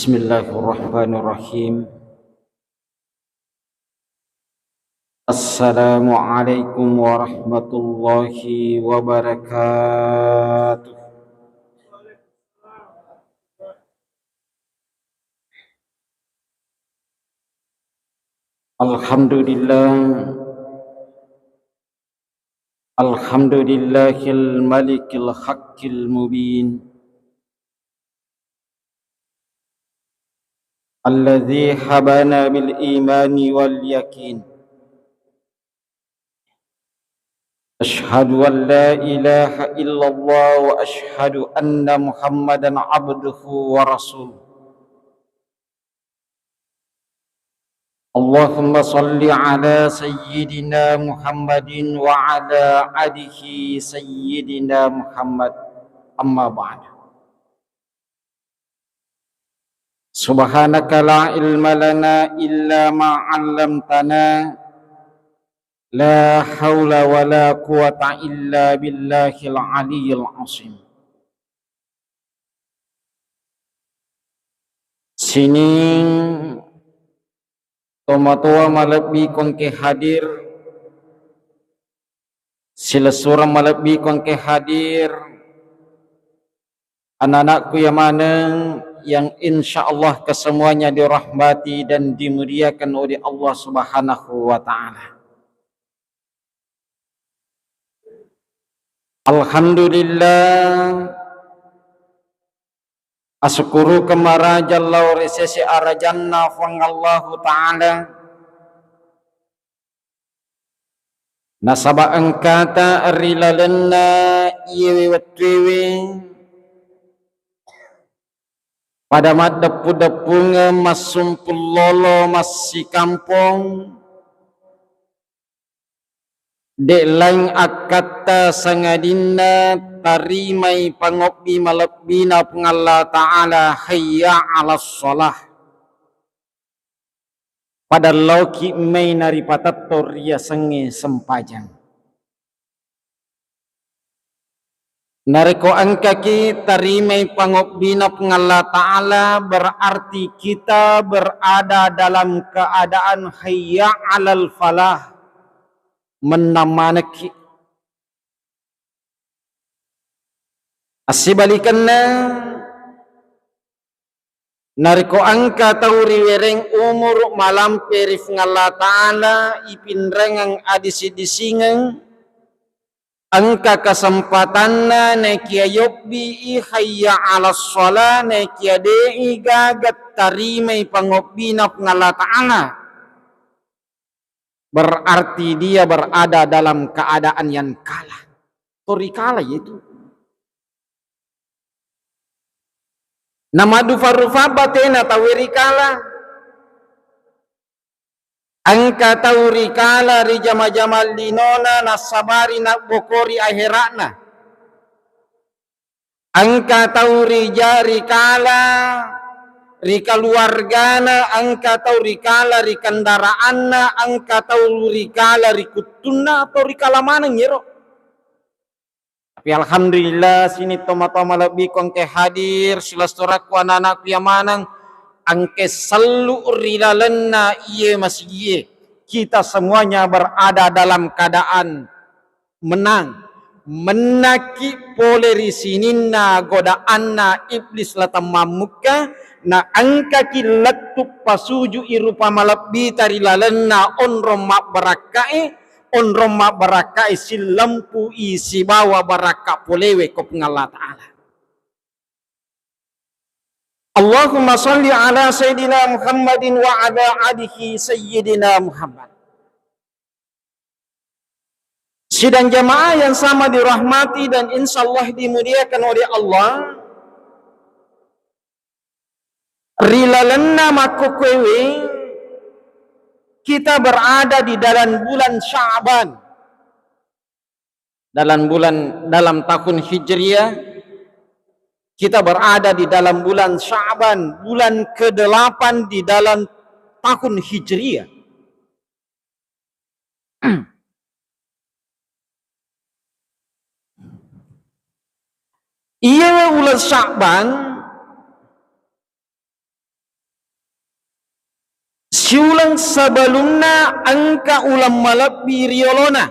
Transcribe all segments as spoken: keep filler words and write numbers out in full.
Bismillahirrahmanirrahim. Assalamualaikum warahmatullahi wabarakatuh. Alhamdulillah. Alhamdulillahil malikil haqqil mubin. Alladzi habana bil imani wal yakin. Asyhadu an la ilaha illallah wa asyhadu anna Muhammadan abduhu wa rasuluh. Allahumma salli ala sayyidina Muhammadin wa ala alihi sayyidina Muhammad. Amma ba'du. Subhanaka la ilma lana illa ma 'allamtana. La haula wa la quwwata illa billahil aliyyil azim. Sining tomatoa malebbi kongke hadir, silessureng malebbi kongke hadir, anak-anakku yang maneng yang insya Allah kesemuanya dirahmati dan dimuliakan oleh Allah Subhanahu wa Ta'ala. Alhamdulillah, asukkurukeng maraja lao ri sese arajanna Puang Allahu Ta'ala, nasaba engkata ri lalenna iyewe wettuewe pada maddeppu-deppungeng massumpung lolo massikampong, de' laing akkatta sangadinna tarimai pangobbi malebbina Puang Allah Ta'ala, hayya 'alas shalah. Pada laoki mai naripatetto riasengnge sempajang. Narekko engkaki tarimai pangobbina Puang Allah Ta'ala, berarti kita berada dalam keadaan hayya 'alal falah, mennang manekki. Assibalikenna, narekko engka tau riwereng umuru malampe ri Puang Allah Ta'ala, ipinrengeng adisi-disingeng, engka kesempatanna naekia yobbi i hayya 'alas shalah, naekia de'i gaga tarimai pangobbina Puang Allah Ta'ala, berarti dia berada dalam keadaan yang kalah. Tori kala itu. Namadufa-rufa batena tau ri kala. Engka tau ri kala ri jama-jamang linona nassabari nabbokori ahera'na. Engka tau ri ja-, ri kala ri kaluargana, engka tau ri kala ri kendaraanna, engka tau ri kala ri kuttunna, atau ri kala maneng ero. Tapi alhamdulillah, sining tomatoa malebbiku engke hadir, silessurekku, anak-anakku iya maneng, engke sellu ri lalenna iye masigie. Kita semuanya berada dalam keadaan menang. Mennakki pole ri sininna godaanna iblis la temmammukka, na engkaki lettu pasuju'i rupa malebbita ri lalenna onrong mabbarakkae, onrong mabbarakkae sillempui sibawa barakka polewe ko Puang Allah Ta'ala. Allahumma salli ala Sayyidina Muhammadin wa ala alihi Sayyidina Muhammad. Sidang jamaah yang sama dirahmati dan insya Allah dimuliakan oleh Allah, ri lalenna makkukkuewe kita berada di dalam bulan Sya'ban. Dalam bulan, dalam tahun Hijriah, kita berada di dalam bulan Sya'ban, bulan kedelapan di dalam tahun Hijriah. Iya, uleng Sya'ban Siuleng sebelumna engka uleng malebbi riolona,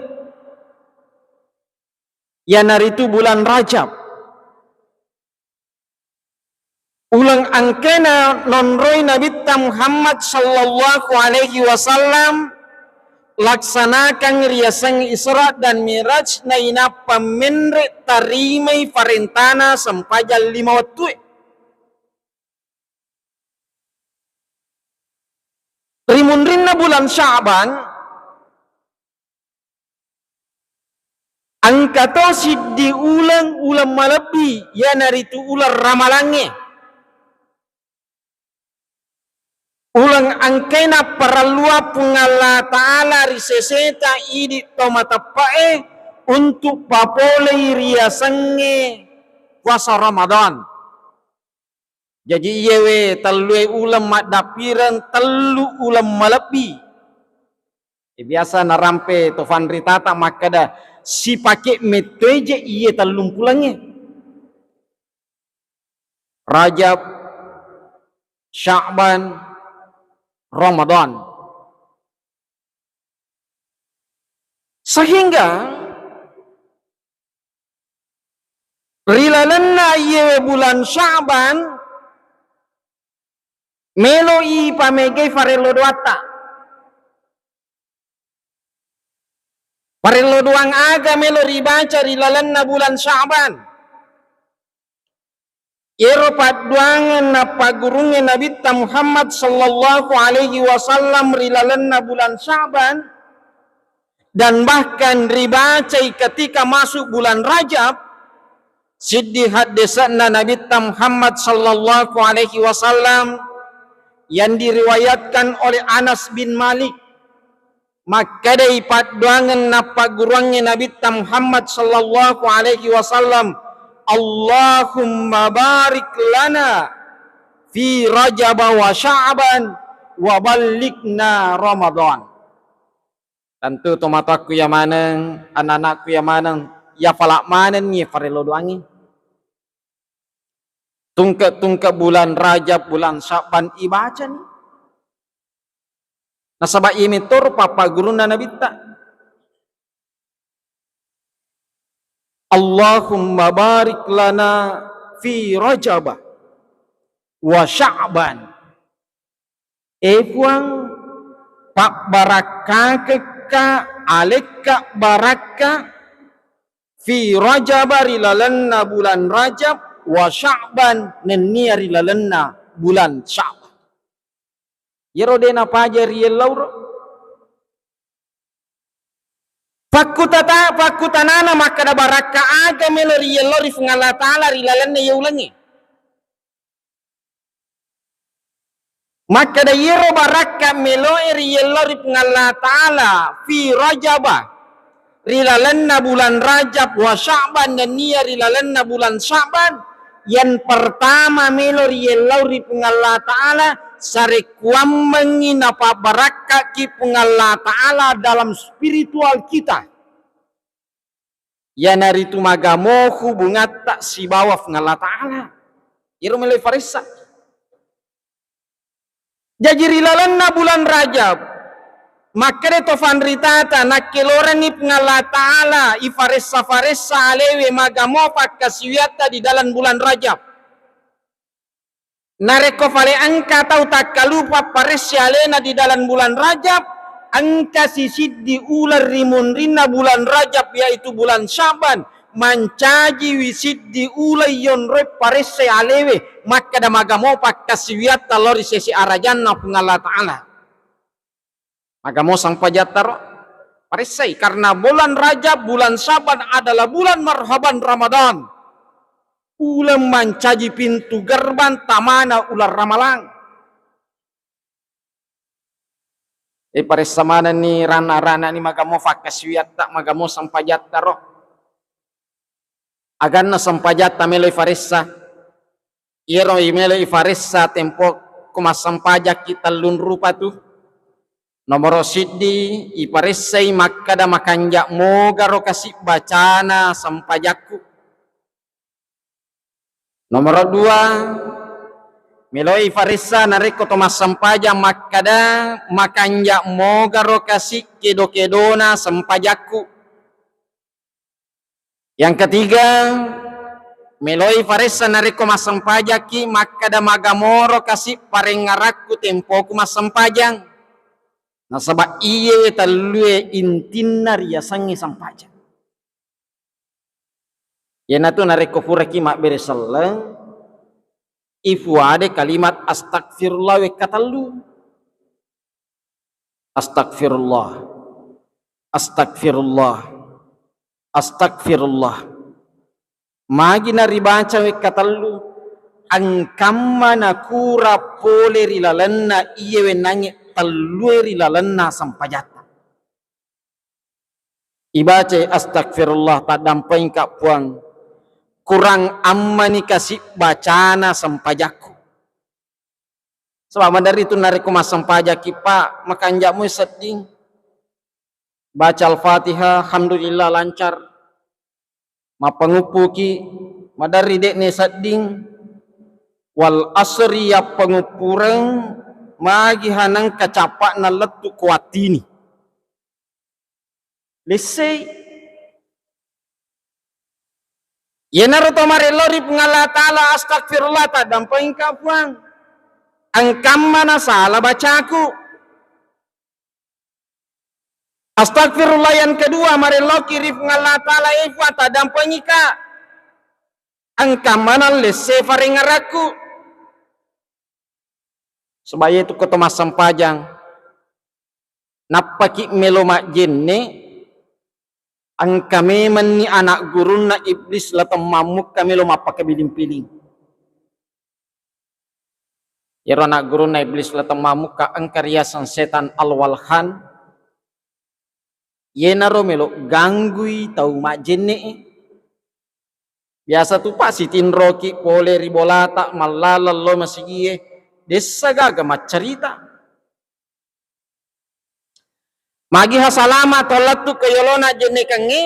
iyanaritu bulan Rajab. Uleng engkena nonroi Nabitta Muhammad sallallahu alaihi wasallam laksanakan riaseng Isra dan Mi'raj, nainappa menre tarimai parentana sempajang lima wettue. Ri munrinna bulan Sya'ban, engka to siddi uleng, uleng malebbi, iyanaritu uleng Ramalangnge. Uleng engkae napparellua Puang Allah Ta'ala ri seseta idi to mateppe'e untuk papolei riasengnge puasa Ramadan. Jaji, iyewe tellue uleng maddappireng tellu uleng malebbi. E, biasa narampe to fanritata makkeda, sipake mettoe je iye tellumpulengnge. Rajab, Sya'ban, Ramadan. Sehingga ri lalenna iyewe bulan Sya'ban, melo ipamegai farello doatta. Farello doang aga melo ribaca ri lalenna bulan Sya'ban? Iyaro padduangeng nappaggurungnge Nabitta Muhammad sallallahu alaihi wasallam ri lalenna bulan Sya'ban, dan bahkan ribacai ketika masuk bulan Rajab, siddi haddese'na Nabitta Muhammad sallallahu alaihi wasallam yang diriwayatkan oleh Anas bin Malik. Makkedai padduangeng nappagguruangnge Nabitta Muhammad sallallahu alaihi wasallam, "Allahumma barik lana fi Rajab wa Sya'ban wa ballighna Ramadan." Tentu tomatoakku iya maneng, anak-anakku iya maneng, iya fala manenni farello doangngi. Tungke-tungke bulan Rajab, bulan Sya'ban ibacani. Nasaba iye metoro pappagurunna Nabitta. Allahumma barik lana fi Rajab wa Sya'ban. E Puang, pabbarakkakekka alekka barakka fi Rajab, ri lalenna bulan Rajab, wa Sya'ban, nennia ri lalenna bulan Sya'ban. Iyaro de napaja riyellau ro. Pakkutata-, pakkutanana makkeda, barakka aga melo riyellau ri Puang Allah Ta'ala ri lalenna iye ulengnge? Makkeda, iyaro barakka meloe riyellau ri Puang Allah Ta'ala fi Rajaba, ri lalenna bulan Rajab, wa Sya'ban, nennia ri lalenna bulan Sya'ban, yang pertama melo riyellau ri Puang Allah Ta'ala, sarekkuammengngi napabbarakkaki Puang Allah Ta'ala dalam spiritual kita. Iyanaritu magamo hubungatta sibawa Puang Allah Ta'ala. Iyaro melo ifaressa. Jaji ri lalenna bulan Rajab, makkeda to fanritata, nakkelorengngi Puang Allah Ta'ala ifaressa-faressa alewe magamo pakkasiwiatta di dalam bulan Rajab. Narekko fale engka tau takkalupa paresse alena di dalam bulan Rajab, engka sisiddi uleng ri munrinna bulan Rajab, yaitu bulan Sya'ban, mancajiwi siddi uleng yonroi paresse alewe, makkeda magamo pakkasiwiatta lao ri sese arajanna Puang Allah Ta'ala. Magamo sampajatta ro? Paressai, karena bulan Rajab, bulan Syaban adalah bulan marhaban Ramadan. Uleng mancaji pintu gerbang tamana uleng Ramalang. E, paressa manenni rana-rana ni magamo fakkasiwiatta, magamo sampajatta ro. Aganna sempajatta melo ifaressa. Iyaro melo ifaressa tempo ko massempajakki tellung rupa tu. Nomoro siddi, iparessai makkeda makanja mogaro kasi bacana sempajakku. Nomoro dua, Meloi faressa narekko to massempajang makkada, "Makanja' mogaro kasi' kedo-kedona sempajakku." Yang ketiga, meloi faressa narekko massempajakki makkada, "Magamoro kasi' parengngerakku tempoku massempajang." Nasaba' iye tellue intinna riasengnge sempajang. Iyanatu narekko puraki mabbere selleng, ifuade kalimat astagfirullah wekka tellu. Astagfirullah, astagfirullah, astagfirullah. Magi naribaca wekka tellu, engkamma nakura pole ri lalenna iye wennangnge tellue ri lalenna sempajatta. Ibacai, "Astagfirullah, taddampengka Puang, kurang ammani kasi' bacana sempajakku." Saba' maderri tu narekko massempajakki, Pak, makanja'mu sedding. Baca Al-Fatihah, alhamdulillah, lancar. Mappanguppuki, maderri de'ne sedding. Wal asri, yappanguppureng, magi hanengka capa'na lettu ko wattini. Lessei. Iyanaro to marello ri Puang Allah Ta'ala, "Astagfirullah, taddampengka Puang. Engkamma nasala bacaku." Astagfirullah yang kedua, marelloki ri Puang Allah Ta'ala, "E Puang, taddampengika. Engkamma nallesse parengngerakku." Saba' iyetu ko to massempajang, nappaki melo majjenne, engka memenni ana' gurunna Iblis La Temmammukka melo mappakabiling-piling. Iyaro ana' gurunna Iblis La Temmammukka engka riaseng setan Al-Walhan, iyenaro melo ganggui tau majjenne'e. Biasa tu, Pak, sitinroki pole ri bolata, mallaleng lo masigie, dessa gaga maccarita. Magiha salama to lettu ke yolona jennekengnge,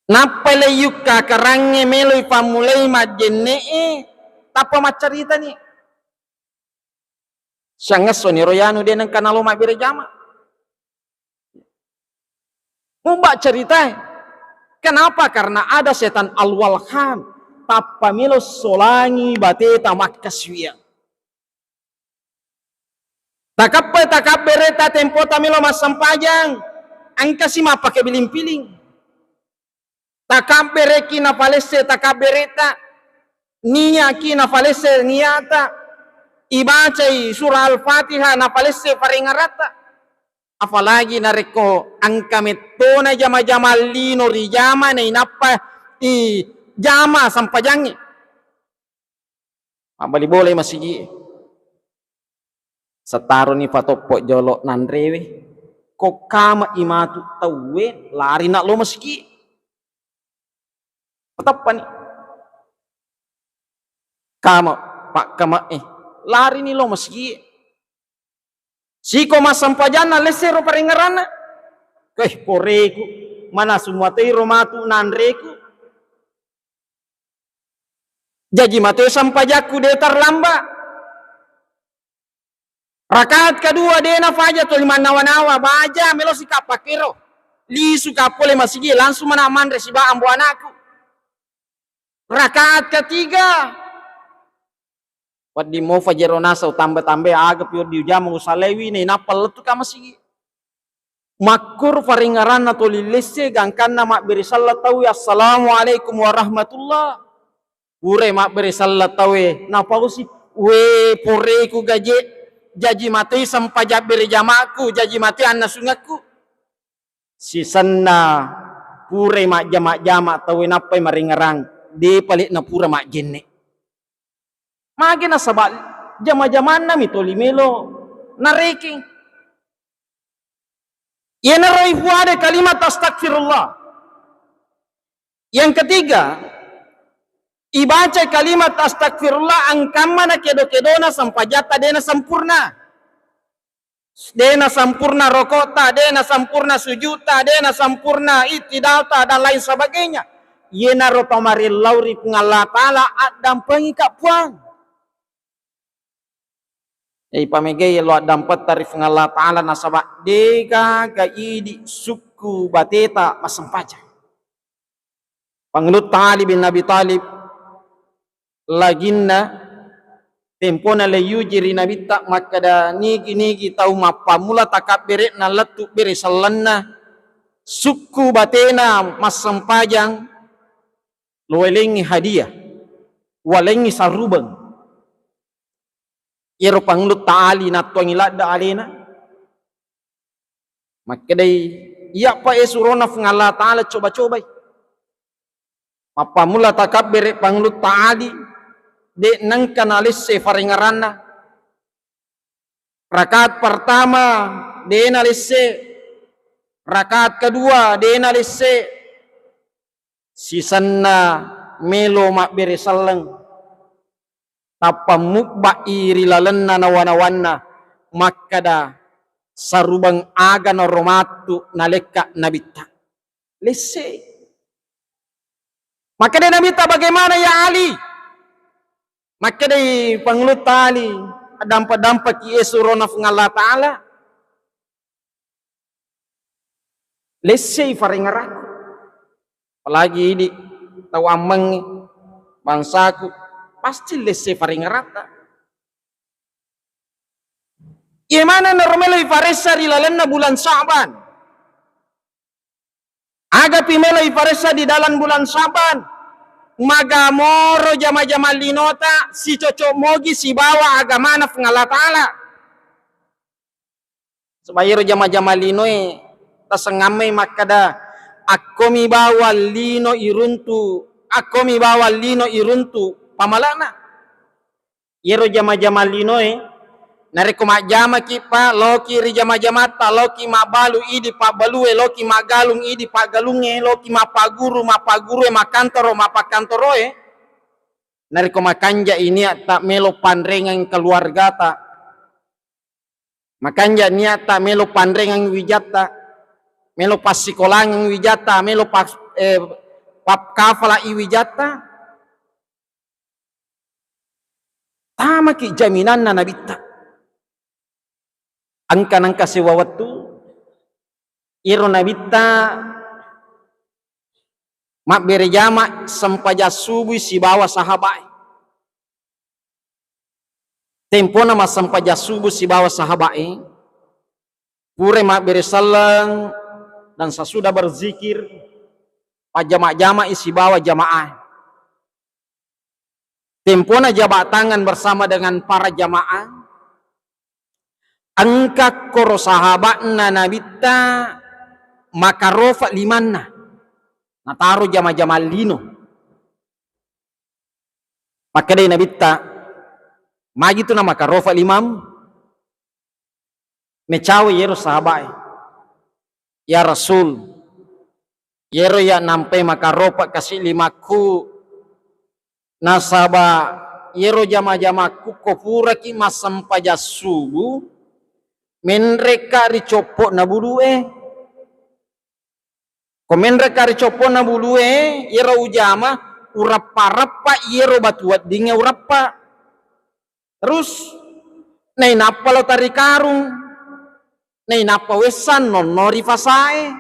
nappa leyyukka karangnge meloi pammulai majjenne'e, tappa maccaritani. Siangngessoni ro yanu de' nengka nalo mabbere jama. Mubba ceritae. Kenapa? Karena ada setan Al-Walhan, tappa melo solangi bateta makkasuwiang. Takappai takabbereta tempota melo massempajang, engkasi mappakabiling-piling. Takabbereki nafalesse takabbereta, niyaki nafalesse niyata, ibacai surah Al-Fatihah nafalesse parengngerata. Apalagi narekko engka mettona jama-jama lino rijama nainappa ijama sempajangnge. Mabbali bolai masigi'e. Settaroni patoppo jolo nanrewe. Ko kama'i matu tauwe, larina lo masigi'e. Pateppani. Kama, pakkama'e, larini lo masigi'e. Siko massempajanna lessero parengngeranna. Keh, poreku, manasu matei ro matu nanreku. Jaji matei sempajakku de' terlambat. Rakaat kedua de' nafaja toli mannawa-nawa, baja melo sikappakero. Lisu ka pole masigi, langsung mana manre siba ambo anakku. Rakaat ketiga, wedding mo fajero nasau tambah-tambah aga pi wedding ujama usalewi nainappa lettu ka masigi. Makkuru paringngeranna toli lesse gangkanna mabbere sella tauwe, "Assalamualaikum warahmatullah." Pura mabbere sella tauwe, napausi, "We, poreku gaje, jaji matei sempajabbere jamakku, jaji matei annasungekku." Sisenna pura majjama-jama tauwe nappai maringngerang, de' pale napura majjenne. Magi nasaba jama-jamanna mi toli melo narekeng. Iyanaro ifuade kalimat astagfirullah. Yang ketiga, ibaca kalimat astagfirullah engkamma na kedo-kedona sempajatta de' na sempurna. De' na sempurna rokokta, de' na sempurna sujudta, de' na sempurna iktidalta, dan lain sebagainya. Iyenaro tau marellau ri Puang Allah Ta'ala, addampengika Puang. Jadi pamegai lo addampetta ri Puang Allah Ta'ala, nasaba degaga idi sukku bateta massempajang. Pangulutta Ali bin Abi Thalib, laginna tempona le yuji ri Nabitta makkeda, nigi-nigi tau mappammula takabbere'na lettu bere sellenna sukku batena massempajang, lo walengngi hadiah, walengngi sarubeng. Iyaro Pangulutta Ali nattuangi ladde alena. Makkedai, iyapa e surona Puang Allah Ta'ala coba-cobai. Mappammula takabbere Pangulutta Ali, de nengka nalesse farengeranna. Rakaat pertama de nalesse, rakaat kedua de nalesse, sisenna melo mabbere selleng. Tappa mubba'i ri lalenna nawa-nawanna makkeda, sarubeng aga naro mattu nalekka Nabitta? Lesse. Makkeda Nabitta, bagaimana ya Ali? Makkedai Pangulutta Ali, addampa-dampaki e surona Puang Allah Ta'ala. Lessei farengerakku. Apalagi idi tau ammengngi bangsaku, pasti lessei farengeratta. Iye maneng naro melo ifaressa ri lalenna bulan Sya'ban. Agapi melo ifaressa di dalam bulan Sya'ban? Magamoro jama-jama linota sicocok mogi sibawa agamana Puang Allah Ta'ala. Sebab iyaro jama-jama linoe tasengammai makkeda, akkomi bawang lino iruntu, akkomi bawang lino iruntu pamalana. Iyaro jama-jama linoe, narekko majjamaki pa, loki ri jama-jamatta, loki mabbalu idi pabbalue, loki maggalung idi paggalungnge, loki mappaguru, mappagurue, makkantoro, mappakkantoroe, narekko makanja i niatta melo panrengeng keluargata, makanja niatta melo panrengeng wijatta, melo passikolaangeng wijatta, melo pas-, eh, pakkafala i wijatta, tamaki jaminanna Nabitta. Engka nengka sewa wettu, iyaro Nabitta mabbere jama sempajang subui sibawa sahabae. Tempona massempajang subuh sibawa sahabae, pura mabbere selleng dan sasudah berzikir, pajjama-jamai sibawa jamaah. Tempona jabat tangan bersama dengan para jamaah, engka koro sahabatna Nabitta makarofa limanna, nataro jama-jama lino. Makkedai Nabitta, magi tu namakarofa limam? Mecawe yero sahabae, ya Rasul, yero ya nampai makaropa kasi limakku, nasaba yero jama-jamakku ko puraki massempajang subuh, menrekka ri coppo'na bulu'e. Ko menrekka ri coppo'na bulue, iyaro ujama, ureppa-reppa iyaro batu weddingnge ureppa. Terus, nainappa lo tarikarung, nainappa wessang nonno ri pasae,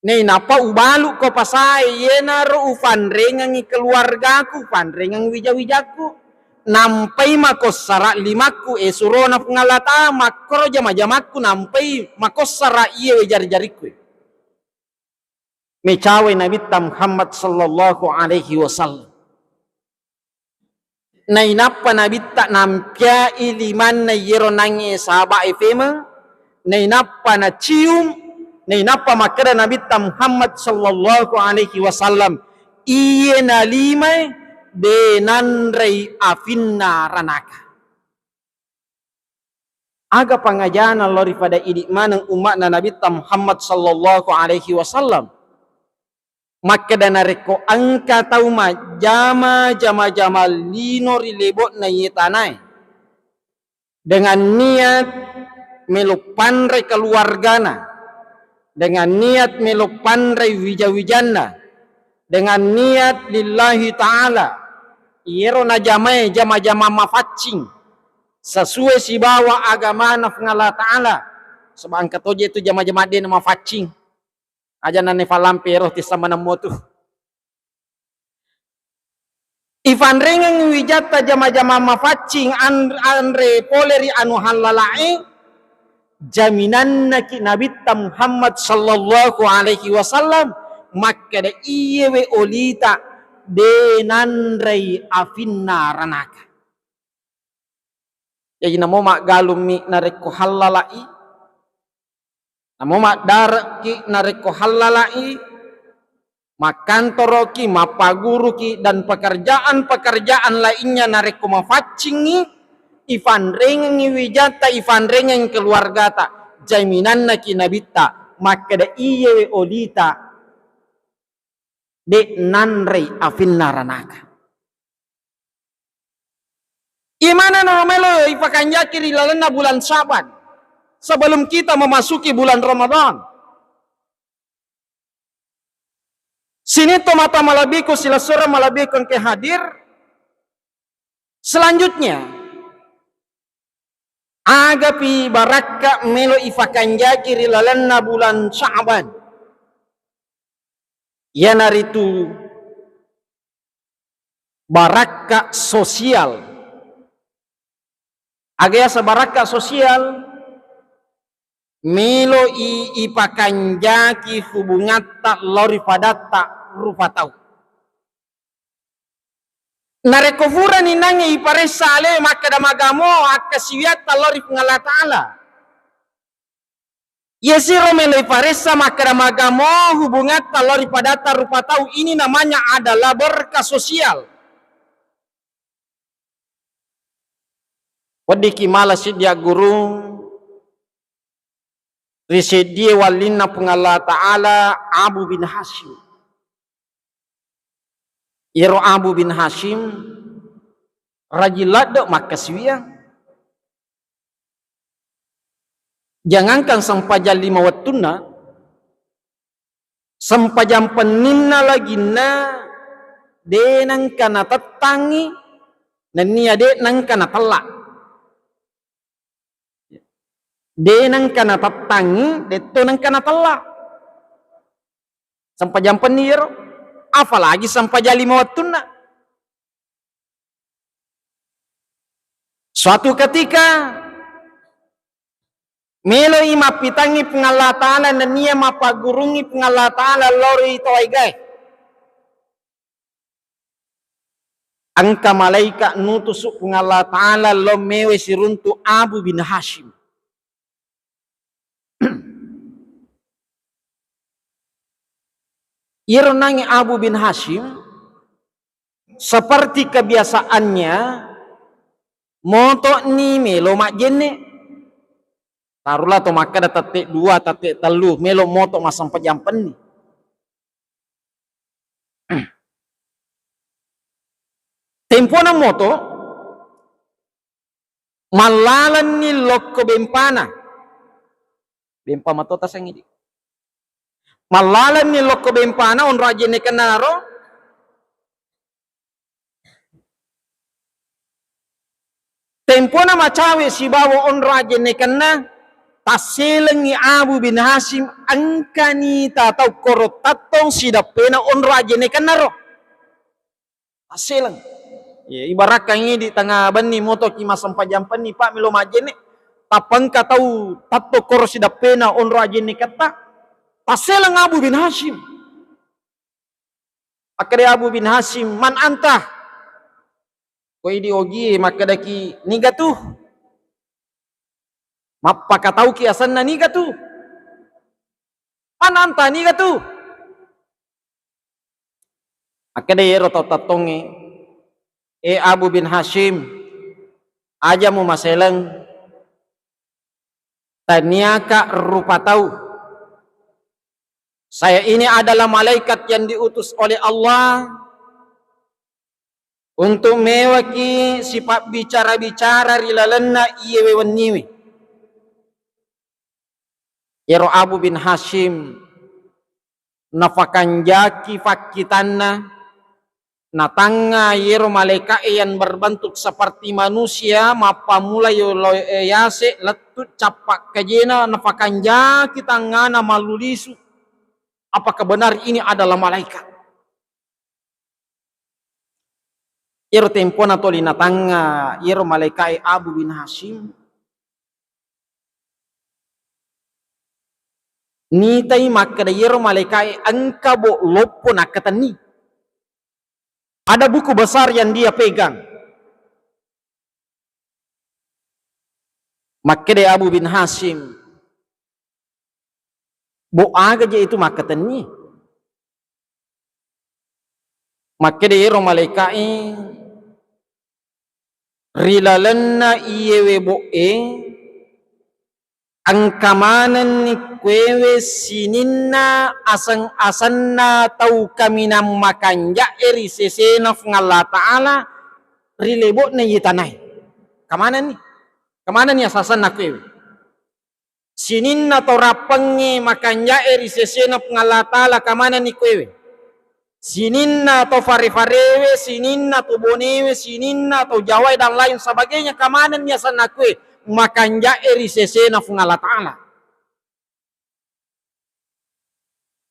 nainappa ubalu ko pasae, iyenaro ufanrengengngi keluargaku, ufanrengeng wija-wijakku. Nampai makossara limakku, e surona Puang Allah Ta'ala, makkoro jama-jamakku nampai makossara iyewe jari-jarikku. Mecawe Nabitta Muhammad sallallahu alaihi wasallam. Nainappa Nabitta nampiai limanna iyero nangnge sahabae femeng, nainappa nacium, nainappa makkeda Nabitta Muhammad sallallahu alaihi wasallam, iye nalimae de nanrei afinna ranaka. Aga pangajana lao ri pada idi maneng umma'na Nabitta Muhammad sallallahu alaihi wasallam? Makkeda, narekko engka tau majjama jama-jama lino ri lebo'na iye tanae, dengan niat melo panre keluargana, dengan niat melo panre wija-wijanna, dengan niat lillahi ta'ala, iyero najamae jama-jama mafaccing sesuai sibawa agamana Puang Allah Ta'ala. Saba engka toje tu jama-jama de na mafaccing. Aja nanne falampe ero tissa manemmo tu. Ifanrengengngi wijatta jama-jama mafaccing an-, anre pole ri anu hallalae, jaminannaki Nabitta Muhammad sallallahu alaihi wasallam makkeda, iyewe olita de nanrei afinna ranaka. Jaji namo maggalummi narekko hallala'i, namo maddare'ki narekko hallala'i, makkantoroki, mappaguruki, dan pekerjaan-pekerjaan lainnya narekko mafaccingngi, ifanrengengngi wijatta, ifanrengeng keluargata, jaminannaki Nabitta makkeda, iyewe olita de nanrei afinna ranaka. Imanana melo ipakanjaki ri lalenna bulan Syaban, sebelum kita memasuki bulan Ramadan. Sining tomatoa malebbiku, silessureng malebbiku engke hadir. Selanjutnya, agapi barakka melo ifakanjaki ri lalenna bulan Sya'ban? Iyanaritu barakka sosial. Aga yaseng barakka sosial? Melo i ipakanjaki hubungatta lao ri padatta rupa tau. Narekko furani nangnge iparessa ale makkeda magamo akkasiwiatta lao ri Puang Allah Ta'ala. Iyasiro melo iparessa makkeda magamo hubungatta lao ri padatta rupa tau, ini namanya adalah berkah sosial. Weddikki mala siddi aggurung ri seddie wallinna Puang Allah Ta'ala, Abu bin Hasyim. Iyaro Abu bin Hasyim rajin ladde makkasiwiang. Jangankan sempajang lima wettunna, sempajang penninna laginna de nengka natettangngi, nennia de nengka natella. De nengka natettangngi, detto nengka natella. Sempajang penni iyaro, apalagi sempajang lima wettunna. Suatu ketika, meloi mappitangngi Puang Allah Ta'ala nennia mappaggurungngi Puang Allah Ta'ala lao ri tau egae. Engka malaika nutusu Puang Allah Ta'ala lao mewe siruntu Abu bin Hasyim. Iyaro nangnge Abu bin Hasyim, seperti kebiasaannya, moto'ni melo majjenne. Taruhlah to makkeda tette dua, tette tellu, melo moto massempajang penni. Tempona moto, mallalenni lokko bempana. Bempa mato tasengngi di. Mallalenni lokko bempana onro ajjennekenna naro. Tempona macawe sibawa onro ajjennekenna, tasselengngi Abu bin Hasyim, engkani tatau koro tattong sideppena onro ajjennekenna ro. Tasseleng. Iya, ibarakkan idi tengah benni motoki massempajang penni, Pak, melo majjenne. Tappa engka tau tatto koro sideppena onro ajjenneketta. Tasseleng Abu bin Hasyim. Makkeda Abu bin Hasyim, "Man anta?" Ko idi ogie makkedaki, "Niga tu?" Mappakatauki asenna, "Niga tu?" "Man anta, niga tu?" Makkeda iyaro tau tattongnge, "E Abu bin Hasyim, aja mumaseleng, taniaka rupa tau. Saya ini adalah malaikat yang diutus oleh Allah untuk mewaki sipabbicara-bicara ri lalenna iyewe wenniwe." Iyaro Abu bin Hasyim nafakanjaki fakkitanna, natangnga iyero malaeka'e yang berbentuk seperti manusia, mappammula yolo-, yase lettu cappa kajena, nafakanjaki tangngana mallulisu. Apakah benar ini adalah malaikat? Iyero tempona toli natangnga iyero malaeka'e Abu bin Hasyim. Nitai makkeda iyero malaeka'e engka bo loppo nakkatenni. Ada buku besar yang dia pegang. Makkeda Abu bin Hasyim, bo aga je itu makkatenni? Makkeda iyero malaeka'e, ri lalenna iyewe bo'e, engka manenni kuewe sininna aseng-asenna tau kaminang makanja'e ri sesena Puang Allah Ta'ala ri lebo'na iye tanae. Kamanenni? Kamanenni asa-asenna kuewe? Sininna to rappengnge makanja'e ri sesena Puang Allah Ta'ala kamanenni kuewe? Sininna to fare-farewe, sininna to bonewe, sininna to jawae dan lain sebagainya, kamanenni asenna kue makanja'e ri sesena Puang Allah Ta'ala?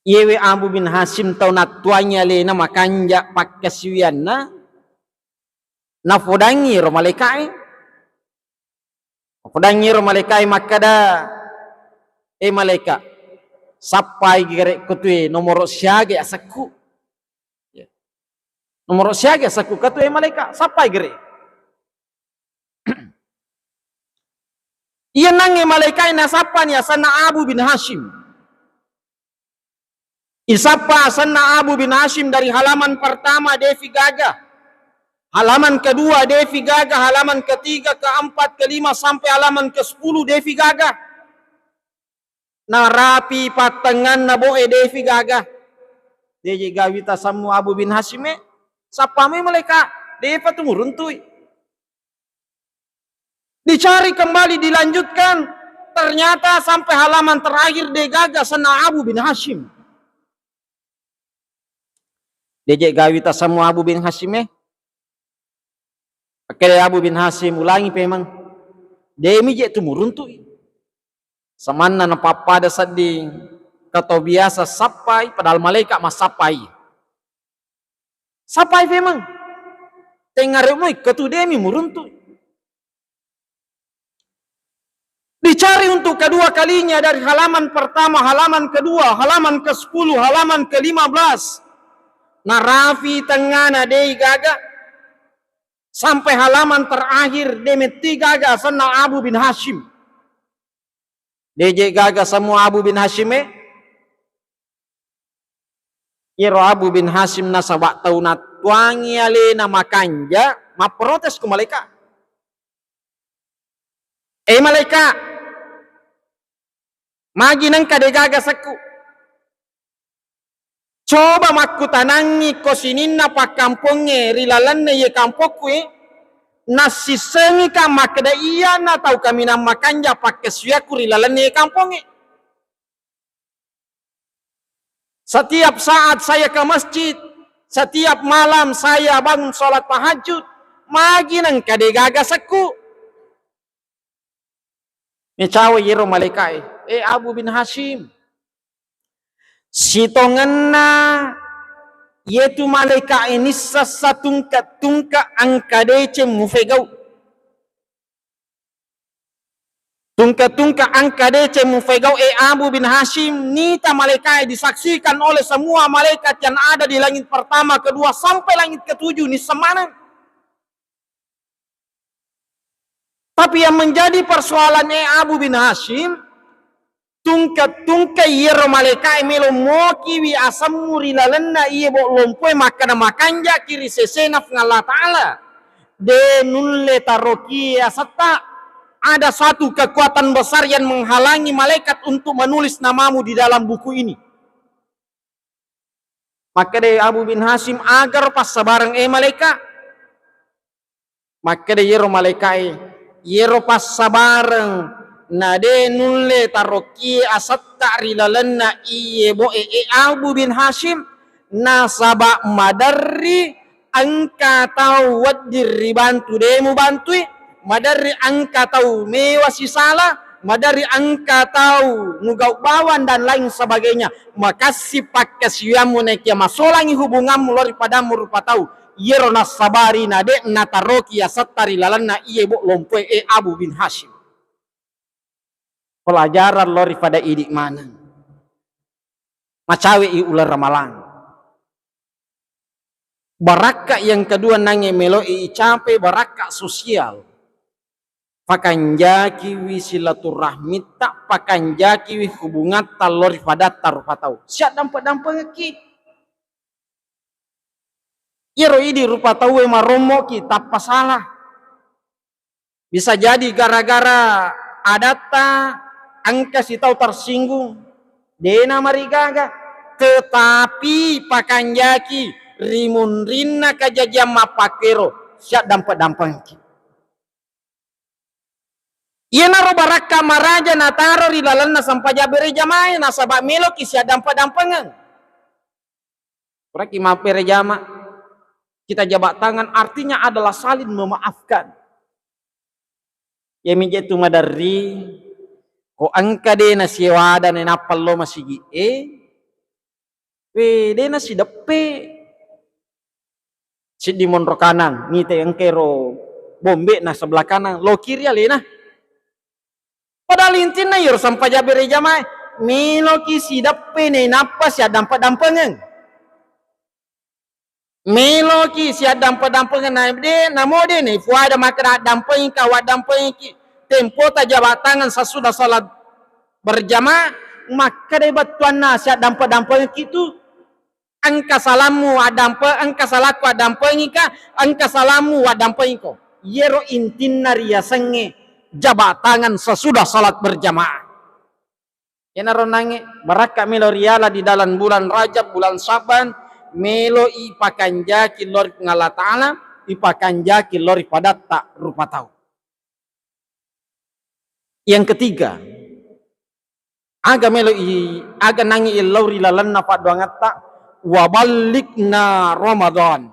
Iyewe Abu bin Hasyim tau nattuangi alena makanja pakkasiwianna, nafodangi ro malaeka'e. Podangngi ro malaeka'e makkeda, "Eh malaeka, sappai gere' ko tue nomoro siaga asekku?" Ya. "Nomoro siaga asekku ko tue malaeka? Sappai gere'." Iya nangnge malaeka'e nasappani asenna Abu bin Hasyim. Isappa asenna Abu bin Hasyim dari halaman pertama, de'fi gaga. Halaman kedua, de'fi gaga. Halaman ketiga, keempat, kelima, sampai halaman kesepuluh, de'fi gaga. Narapi pattengnganna bo'e, de'fi gaga. De'je gawi tasemmu Abu bin Hasyim e. Sappa mai malaeka, de'pa tu muruntui. Dicari kembali, dilanjutkan. Ternyata sampai halaman terakhir de' gaga asenna Abu bin Hasyim. De'je gawi tasemmu Abu bin Hasyim e. Oke, Abu bin Hasyim ulangi pemeng. De'mi je tu muruntui. Samanna napappada sedding, kato biasa sappai, padahal malaeka massappai. Sappai femeng. Tengngaremu ikkatu de'mi muruntu. Dicari untuk kedua kalinya dari halaman pertama, halaman kedua, halaman kesepuluh, halaman kelima belas. Narapi tengngana de'i gaga. Sampai halaman terakhir de' metti gaga asenna Abu bin Hasyim. De'je gaga semua Abu bin Hasyim e. Iyaro Abu bin Hasyim nasaba tau nattuangi alena makanja, mapprotes ku malaeka. Eh malaeka, magi nengka de' gaga sekku? Coba makkutanangngi ko sininna pakkampongnge ri lalenna iye kampokku e, nassissengika makkeda iyana tau kaminang makanja pakkasiwiakku ri lalenna iye kampongnge. Setiap saat saya ke masjid, setiap malam saya bangun sholat tahajud, magi nengka de' gaga sekku? Mecawa iyaro malaeka'e, "Eh Abu bin Hasyim, sitongenna iyetu malaeka'e nisseng satungke-tungke engka deceng mufegau." Tungke-tungke engka deceng mufegau, eh Abu bin Hasyim, nita malaeka'e disaksikan oleh semua malaikat yang ada di langit pertama, kedua, sampai langit ketujuh, nisseng maneng. Tapi yang menjadi persoalan, eh Abu bin Hasyim, tungke-tungke iyaro malaeka'e melo mokiwi asemmu ri lalenna iye bo lompoe makkeda makanjaki ri sesena Puang Allah Ta'ala. De' nulle taroki asetta. Ada satu kekuatan besar yang menghalangi malaikat untuk menulis namamu di dalam buku ini. Makkeda Abu bin Hasyim, "Agaro passabareng, eh malaeka?" Makkeda iyaro malaeka'e, "Iyaro passabareng Na de nulle tarokkie asetta ri lalenna iye bo'e, e Abu bin Hashim, nasaba maderri engka tau wedding ribantu de mubantui, maderri engka tau mewa sisala, maderri engka tau mugau bawang dan lain sebagainya. Makassi pakkasiwiammu naekia masolangi hubungammu lao ri padammu rupa tau. Iyero nassabari na de nataroki asetta ri lalenna iye bo lompoe, e Abu bin Hashim. Pelajaran lao ri pada idi maneng. Macawe'i uleng Ramalang. Barakka yang kedua nangnge melo'i icape, barakka sosial. Pakanjakiwi silaturahmitta, pakanjakiwi hubungatta lao ri padatta rupa tau. Siaddampe-dampengekki. Iyaro idi rupa tauwe marommoki, tappa salah. Bisa jadi gara-gara adatta engka sitau tersinggung, dena marigaga, tetapi pakanjaki ri munrinna kajajiang mappakkero, siaddampe-dampengki. Iyanaro barakka maraja nataro ri lalenna sempajang berejamae, nasaba meloki siaddampe-dampengeng. Puraki mabberejama, kita jabat tangan artinya adalah saling memaafkan. Iyami je tu maderri, ko engka de nasiwada nainappa lo masigi e, we de nasideppe. Siddi monro kanang, nite engkero bombe na sebelah kanang, lo kiri alena. Padahal intinna iyaro sempajang berejamae, meloki sideppe nainappa siaddampe-dampengeng. Meloki siaddampe-dampengeng, na de, namo de naifuada makkeda addampengika, waddampengiki, tempota jabat tangan sesudah salat berjamaah, makkeda bettuanna siaddampe-dampengeki tu. Engka salammu addampe-, engka salakku addampengika, engka salammu waddampengiko. Iyero intinna riasengnge jabat tangan sesudah salat berjamaah. Iyanaro nangnge barakka melo riala di dalam bulan Rajab, bulan Sya'ban, melo ipakanjaki lao ri Puang Allah Ta'ala, ipakanjaki lao ri padatta rupa tau. Yang ketiga, aga melo i-, aga nangnge illau ri lalenna paddoangatta, "Wa ballighna Ramadan."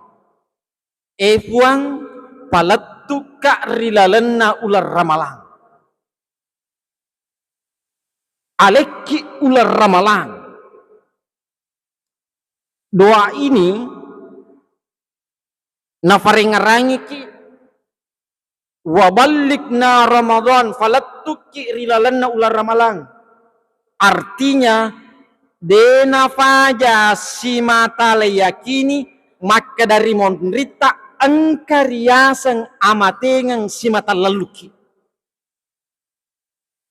E Puang, palettukka ri lalenna uleng Ramalang. Alekki uleng Ramalang. Doa ini nafarengngerangiki, "Wa ballighna Ramadan", falettukki ri lalenna uleng Ramalang. Artinya, de nafaja simata leyakini makkeda ri monritta engka riaseng amatengeng simata lellukki.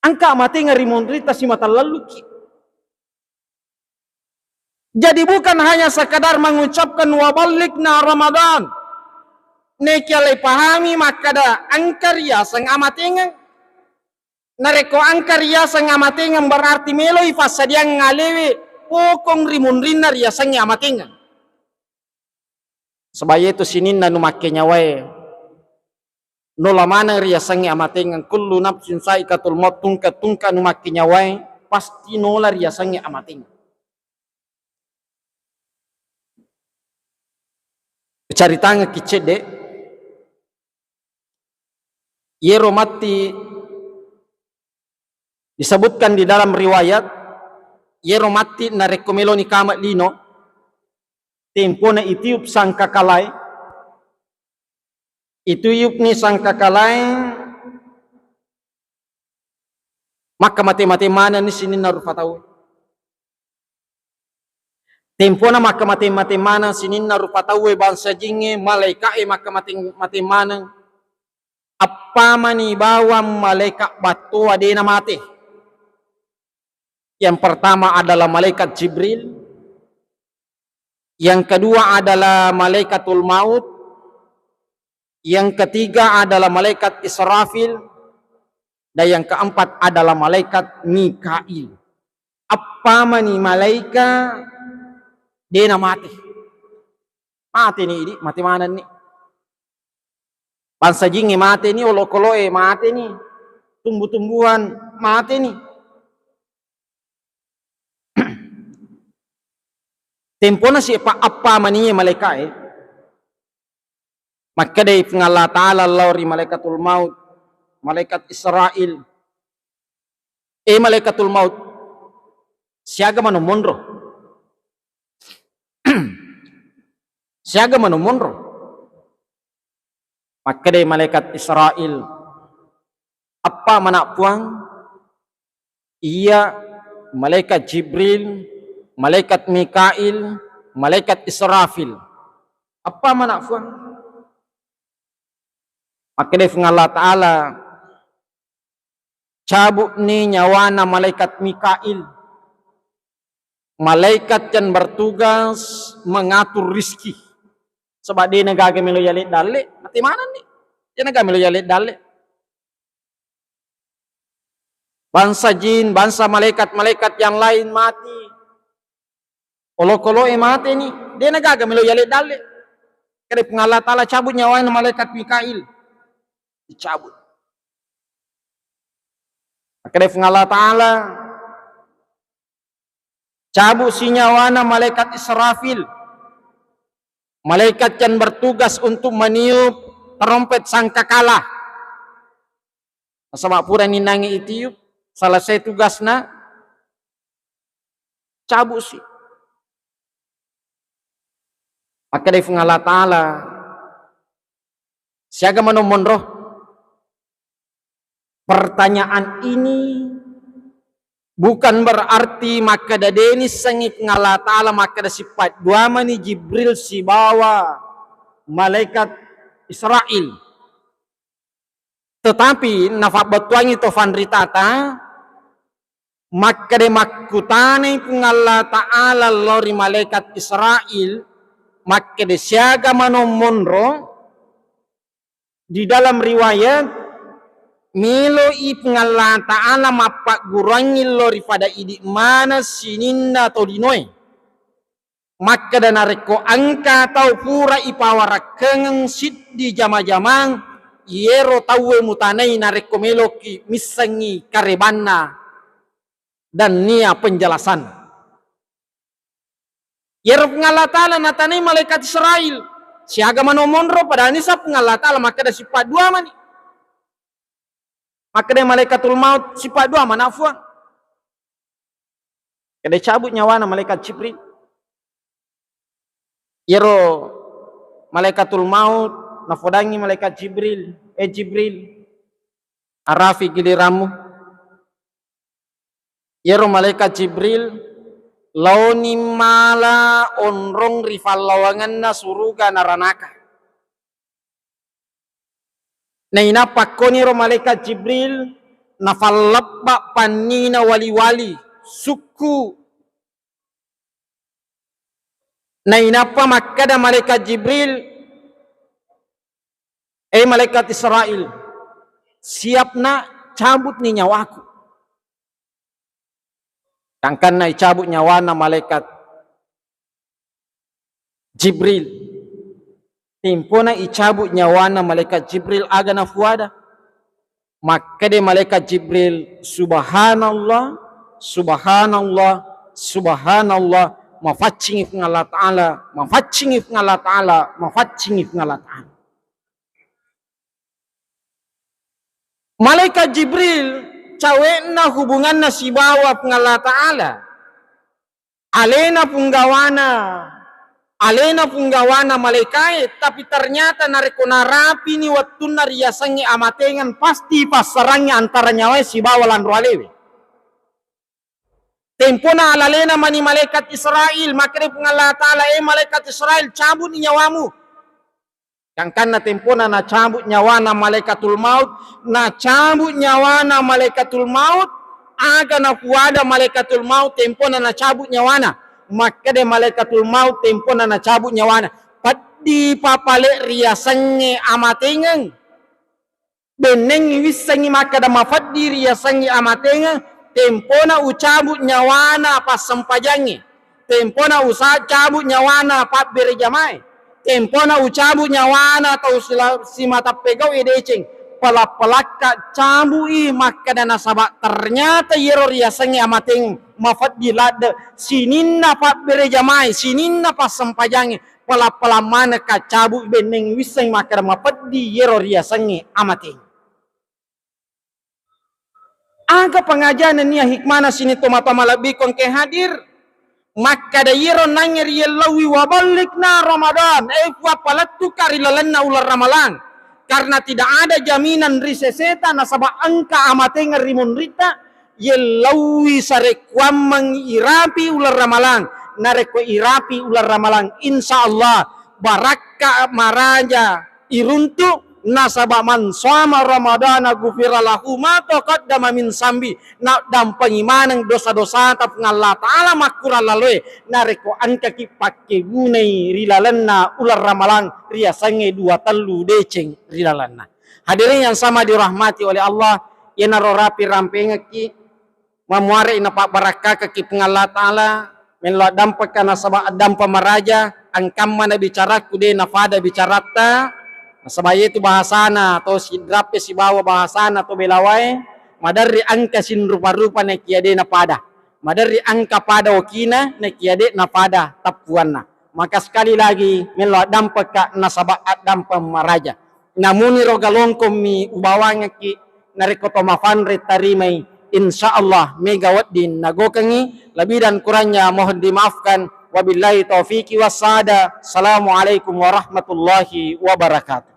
Engka amatengeng ri monritta simata lellukki. Jadi bukan hanya sekadar mengucapkan "Wa ballighna Ramadan". Nekia le pahami makkeda engka riaseng amatengeng. Narekko engka riaseng amatengeng berarti meloi fassadiang alewe pokong ri munrinna riasengnge amatengeng. Sebab iyatu sininna nu makkenyawae nola maneng riasengnge amatengeng. Kullu nafsin sa'iqatul maut, tungke-tungke nu makkenyawae pasti nola riasengnge amatengeng. Caritangekki cedde, iyero matti disebutkan di dalam riwayat, iyero matti narekko meloni kame lino, tempona itiup sangkakalae, itiupni sangkakalae, makkamate-mate manenni sininna rupa tau. Tempona makkamate-mate maneng sininna rupa tauwe, bangsa jingnge, malaika'e makkamate-mate maneng. Appamani bawang malaikat battoa de namate. Yang pertama adalah malaikat Jibril, yang kedua adalah malaikatul maut, yang ketiga adalah malaikat Israfil, dan yang keempat adalah malaikat Mikail. Appamani malaika de namate. Mateni idi, mate manenni. Bangsa jingnge mateni, olokoloe mateni, tumbu-tumbuhan mateni. Tempona sipa-, appa manie malaika'e. Makkedai Puang Allah Ta'ala lao ri malaikatul maut, malaikat Israil, "E malaikatul maut, siaga mano monro? Siaga mano monro?" Makkedai malaikat Israil, "Appa mana Puang, iya malaikat Jibril, malaikat Mikail, malaikat Israfil. Appa mana Puang?" Makkedai Puang Allah Ta'ala, "Cabutni nyawana malaikat Mikail. Malaikat yang bertugas mengatur rizki. Sebab de' nagaga melo yale dalle, mate manenni. De' nagaga melo yale dalle. Bangsa jin, bangsa malaikat-malaikat yang lain mati. Olokolo'e mateni, de' nagaga melo yale dalle." Kade Puang Allah Ta'ala, "Cabut nyawana malaikat Mikail." Dicabut. Kade Puang Allah Ta'ala, "Cabut si nyawana malaikat Israfil. Malaikat yang bertugas untuk meniup terompet sangkakala. Nasaba purani nangi itiup, selesai tugasna, cabut si." Makkedai Puang Allah Ta'ala, "Siaga mano monro?" Pertanyaan ini bukan berarti makkeda de' nissengngi Puang Allah Ta'ala makkeda sifat dua mani Jibril sibawa malaikat Israil. Tetapi nafabbettuangngi to fanritata, makkeda makkutanai Puang Allah Ta'ala lao ri malaikat Israil, makkeda, "Siaga mano monro?" Di dalam riwayat, meloi Puang Allah Ta'ala mappagguruangngi lao ri pada idi maneng sininna tolinoe. Makkeda, narekko engka tau pura ipawarakkengeng siddi jama-jamang, iyero tauwe mutanai narekko meloki missengngi karebanna dan nia penjelasan. Iyero Puang Allah Ta'ala natanai malaikat Israil, "Siaga mano monro?" Padahal nisa Puang Allah Ta'ala makkeda sifat dua mani. Makkeda malaikatul maut, "Sifat dua mana Puang?" Kede cabut nyawana malaikat Jibril. Iyero malaikatul maut nafodangngi malaikat Jibril, "Eh Jibril, arafi gilirammu." Iyero malaikat Jibril laoni mala onrong ri fallawangenna suruga naranaka. Nainappa koniro malaikat Jibril nafallebba pannina wali-wali sukku. Nainappa makkeda malaikat Jibril, "Eh malaikat Israil, siapna, cabutni nyawaku." Gangkanna icabut nyawana malaikat Jibril. Tempona icabut nyawana malaikat Jibril, aga nafuada? Makkede malaikat Jibril, "Subhanallah, subhanallah, subhanallah, mafaccingi Puang Allah Ta'ala, mafaccingi Puang Allah Ta'ala, mafaccingi Puang Allah Ta'ala." Malaikat Jibril cawe'na hubunganna sibawa Puang Allah Ta'ala. Alena punggawana, alena punggawana malaikae, tapi ternyata narekko narapini wettunna riasengnge amatengeng, pasti passarangngi antara nyawae sibawa lanro alewe. Tempona alalena mani malaikat Israil, makkeda Puang Allah Ta'ala, "Eh malaikat Israil, cabutni nyawamu." Gangkanna tempona nacabut nyawana malaikatul maut, nacabut nyawana malaikatul maut, aga nafuada malaikatul maut tempona nacabut nyawana? Makkeda malaikatul maut tempona nacabut nyawana, "Peddi papale riasengnge amatengeng." Bennengngi wissengngi makkeda mafeddi riasengnge amatengeng, tempona ucabut nyawana passempajangnge, tempona usa-, cabut nyawana pabbere jamae, tempona ucabut nyawana tau sila-, simata pegau e deceng, pela-pelakka cabu'i makkeda nasaba ternyata iyaro riasengnge amateng mafeddi ladde sininna pabbere jamai, sininna passempajangnge, pela-pela manekka cabu'i benneng wisseng makkeda mafeddi iyaro riasengnge amateng. Aga pangajana nia hikmana sini tomatoa malebbiku engke hadir? Makkada iyaro nangnge riyellauwi waballikna Ramadan, eh, Puang, palettuka ri lalenna uleng Ramalang. Karena tidak ada jaminan ri seseta nasaba engka amatengeng ri munritta, yellauwi sarekkuammeng irapi uleng Ramalang. Narekko irapi uleng Ramalang, insya Allah barakka maraja iruntu, nasaba man shoma ramadana ghufira lahu ma taqaddama min zambi, naddampengi maneng dosa-dosata Puang Allah Ta'ala makkurang laloe, narekko engkaki pakkegunai ri lalenna uleng Ramalang riasengnge dua tellu deceng ri lalenna. Hadirin yang sama dirahmati oleh Allah, iyanaro rapi rampengekki, mamuare'i napabbarakkakekki Puang Allah Ta'ala, mello addampekka nasaba addampa maraja, engkamma na bicarakku de napada bicaratta, nasaba iyetu bahasana to Sidrappe sibawa bahasana to Belawae, maderri engka sinrupa-rupa nakia de napada, maderri engka pada okina nakia de napada tappuanna. Maka sekali lagi mello addampekka nasaba addampa maraja. Namuniro galongkommi ubawangekki, narekko to mafanre tarimai, insya Allah mega wedding nagokengngi. Lebih dan kurangnya mohon dimaafkan. Wabillahi taufiki wassada. Assalamualaikum warahmatullahi wabarakatuh.